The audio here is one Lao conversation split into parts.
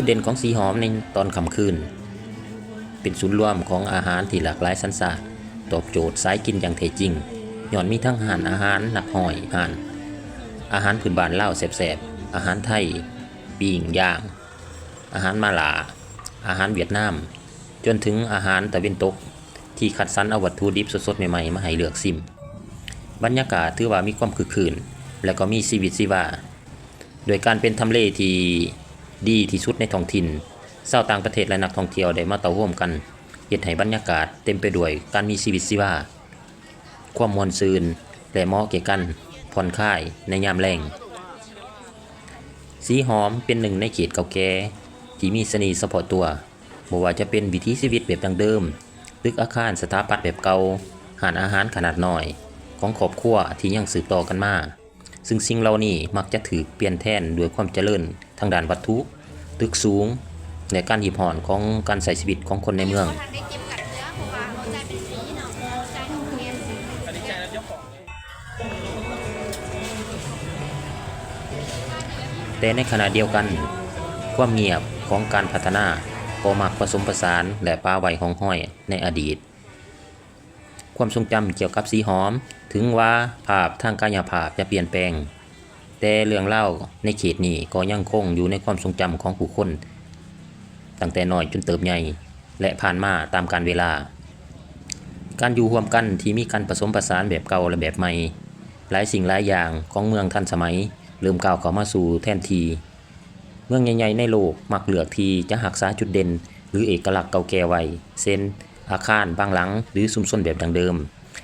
ຈຸດເດັ່ນຂອງສີຫອມໃນຕອນຄ່ຳຄືນ ເປັນສູນລວມຂອງອາຫານທີ່ຫຼາກຫຼາຍສັນຊາດ, ຕອບໂຈດສາຍກິນຢ່າງແທ້ຈິງ, ຍ້ອນມີທັງຮ້ານອາຫານນັບຮ້ອຍຮ້ານ, ອາຫານພື້ນບ້ານລາວແຊບໆ, ອາຫານໄທ ປີ້ງ ຍ່າງ, ອາຫານມາລາ, ອາຫານຫວຽດນາມ, ຈົນເຖິງອາຫານຕາເວັນຕົກທີ່ຄັດສັນເອົາວັດຖຸດິບສົດໆໃໝ່ໆມາໃຫ້ເລືອກຊິມ. ບັນຍາກາດຖືວ່າມີຄວາມຄຶກຄື້ນ ແລະ ກໍມີຊີວິດຊີວາ ໂດຍການເປັນທຳເລທີ່ດີທີ່ສຸດໃນທ້ອງຖິ່ນ, ຊາວຕ່າງປະເທດ ແລະ ນັກທ່ອງທ່ຽວໄດ້ມາເຕົ້າໂຮມກັນ, ເຮັດໃຫ້ບັນຍາກາດເຕັມໄປດ້ວຍການມີຊີວິດຊີວາ, ຄວາມມ່ວນຊື່ນ ແລະ ເໝາະແກ່ການຜ່ອນຄາຍໃນຍາມແລງ. ສີຫອມເປັນໜຶ່ງໃນເຂດເກົ່າແກ່ທີ່ມີສະເໜ່ສະເພາະຕົວ, ບໍ່ວ່າຈະເປັນວິຖີຊີວິດແບບດັ້ງເດີມ, ຕຶກອາຄານສະຖາປັດແບບເກົ່າ, ຮ້ານອາຫານຂະໜາດນ້ອຍຂອງຄອບຄົວທີ່ຍັງສືບຕໍ່ກັນມາ, ຊຶ່ງສິ່ງເຫຼົ່ານີ້ມັກຈະຖືກປ່ຽນແທນດ້ວຍຄວາມຈະເລີນທາງດ້ານວັດຖຸ, ຕຶກສູງ ແລະ ການຮີບຮ້ອນຂອງການໃຊ້ຊີວິດຂອງຄົນໃນເມືອງ. ແຕ່ໃນຂະນະດຽວກັນ, ຄວາມງຽບຂອງການພັດທະນາກໍມັກປະສົມປະສານ ແລະ ປະໄວ້ຮ່ອງຮອຍໃນອະດີດ. ຄວາມຊົງຈຳກ່ຽວກັບສີຫອມ, ເຖິງວ່າພາບທາງກາຍະພາບຈະປ່ຽນແປງ, ແຕ່ເລື່ອງລາວໃນເຂດນີ້ກໍຍັງຄົງຢູ່ໃນຄວາມຊົງຈຳຂອງຜູ້ຄົນ ຕັ້ງແຕ່ນ້ອຍຈົນເຕີບໃຫຍ່ ແລະ ຜ່ານມາຕາມການເວລາ. ການຢູ່ຮ່ວມກັນທີ່ມີການປະສົມປະສານແບບເກົ່າ ແລະ ແບບໃໝ່, ຫຼາຍສິ່ງຫຼາຍຢ່າງຂອງເມືອງທັນສະໄໝເລີ່ມກ້າວເຂົ້າມາສູ່ແທນທີ່. ເມືອງໃຫຍ່ໆໃນໂລກມັກເລືອກທີ່ຈະຮັກສາຈຸດເດັ່ນ ຫຼື ເອກະລັກເກົ່າແກ່ໄວ້, ເຊັ່ນ ອາຄານບາງຫຼັງ ຫຼື ຊຸມຊົນແບບດັ້ງເດີມ,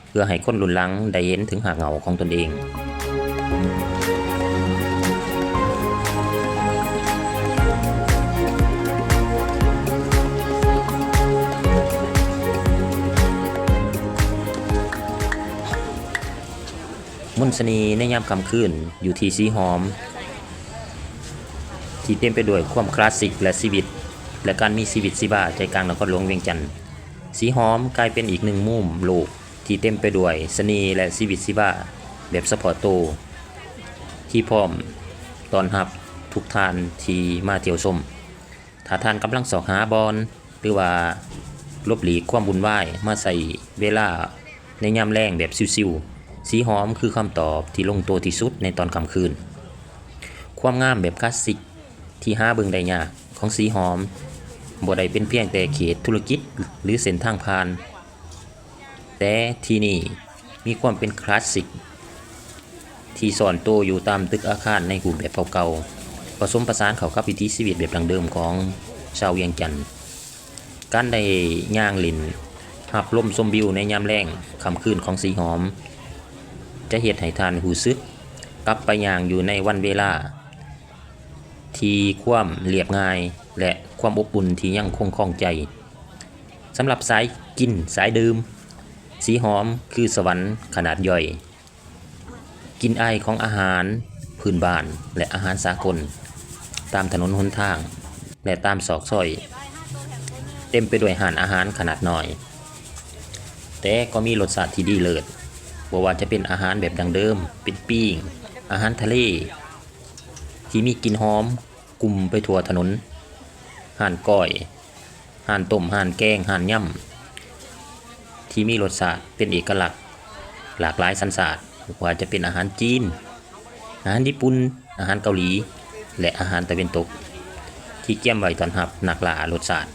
ເພື່ອໃຫ້ຄົນລຸ້ນຫຼັງໄດ້ເຫັນເຖິງຮາກເຫງົ້າຂອງຕົນເອງ. ມົນສະເໜ່ໃນຍາມຄ່ຳຄືນຢູ່ທີ່ສີຫອມ ທີ່ເຕັມໄປດ້ວຍຄວາມຄລາສສິກ ແລະ ຊີວິດ ແລະ ການມີຊີວິດຊີວາໃຈກາງນະຄອນຫຼວງວຽງຈັນ. ສີຫອມກາຍເປັນອີກໜຶ່ງມຸມໂລກທີ່ເຕັມໄປດ້ວຍສະເໜ່ ແລະ ຊີວິດຊີວາແບບສະເພາະໂຕ ທີ່ພ້ອມຕ້ອນຮັບທຸກທ່ານທີ່ມາທ່ຽວຊົມ. ຖ້າທ່ານກຳລັງຊອກຫາບ່ອນ ຫຼືວ່າຫຼົບຫຼີກຄວາມວຸ່ນວາຍ ມາໃຊ້ເວລາໃນຍາມແລງແບບຊິວໆ, ສີຫອມຄືຄຳຕອບທີ່ລົງຕົວທີ່ສຸດໃນຕອນຄ່ຳຄືນ. ຄວາມງາມແບບຄລາສສິກທີ່ຫາເບິ່ງໄດ້ຍາກຂອງສີຫອມ ບໍ່ໄດ້ເປັນພຽງແຕ່ເຂດທຸລະກິດ ຫຼື ເສັ້ນທາງຜ່ານ, ແຕ່ທີ່ນີ້ມີຄວາມເປັນຄລາສສິກທີ່ຊ່ອນໂຕຢູ່ຕາມຕຶກອາຄານໃນຮູບແບບເກົ່າໆ, ປະສົມປະສານເຂົ້າກັບວິຖີຊີວິດແບບດັ້ງເດີມຂອງຊາວວຽງຈັນ. ການໄດ້ຍ່າງຫຼິ້ນ ຮັບລົມຊົມວິວໃນຍາມແລງຄ່ຳຄືນຂອງສີຫອມ ຈະເຮັດໃຫ້ທ່ານຮູ້ສຶກກັບໄປຢ່າງຢູ່ໃນວັນເວລາທີ່ຄວາມລຽບງ່າຍ ແລະ ຄວາມອົບອຸ່ນທີ່ຍັງຄົງຄອງໃຈ. ສຳລັບສາຍກິນສາຍດື່ມ, ສີຫອມຄືສະຫວັນຂະໜາດຍ່ອຍ. ກິ່ນອາຍຂອງອາຫານພື້ນບ້ານ ແລະ ອາຫານສາກົນ ຕາມຖະໜົນຫົນທາງ ແລະ ຕາມຊອກຊອຍ ເຕັມໄປດ້ວຍຮ້ານອາຫານຂະໜາດນ້ອຍ, ແຕ່ກໍມີລົດຊາດທີ່ດີເລີດ, ບໍ່ວ່າຈະເປັນອາຫານແບບດັ້ງເດີມ, ເປັນປີ້ງ, ອາຫານທະເລທີ່ມີກິ່ນຫອມ ກຸ່ມໄປທົ່ວຖະໜົນ, ຮ້ານກ້ອຍ, ຮ້ານຕົ້ມ, ຮ້ານແກງ, ຮ້ານຍຳ ທີ່ມີລົດຊາດເປັນເອກະລັກ, ຫຼາກຫຼາຍສັນຊາດ, ບໍ່ວ່າຈະເປັນອາຫານຈີນ, ອາຫານຍີ່ປຸ່ນ, ອາຫານເກົາຫຼີ ແລະ ອາຫານຕາເວັນຕົກ ທີ່ກຽມໄວ້ຕ້ອນຮັບນັກລ່າລົດຊາດ.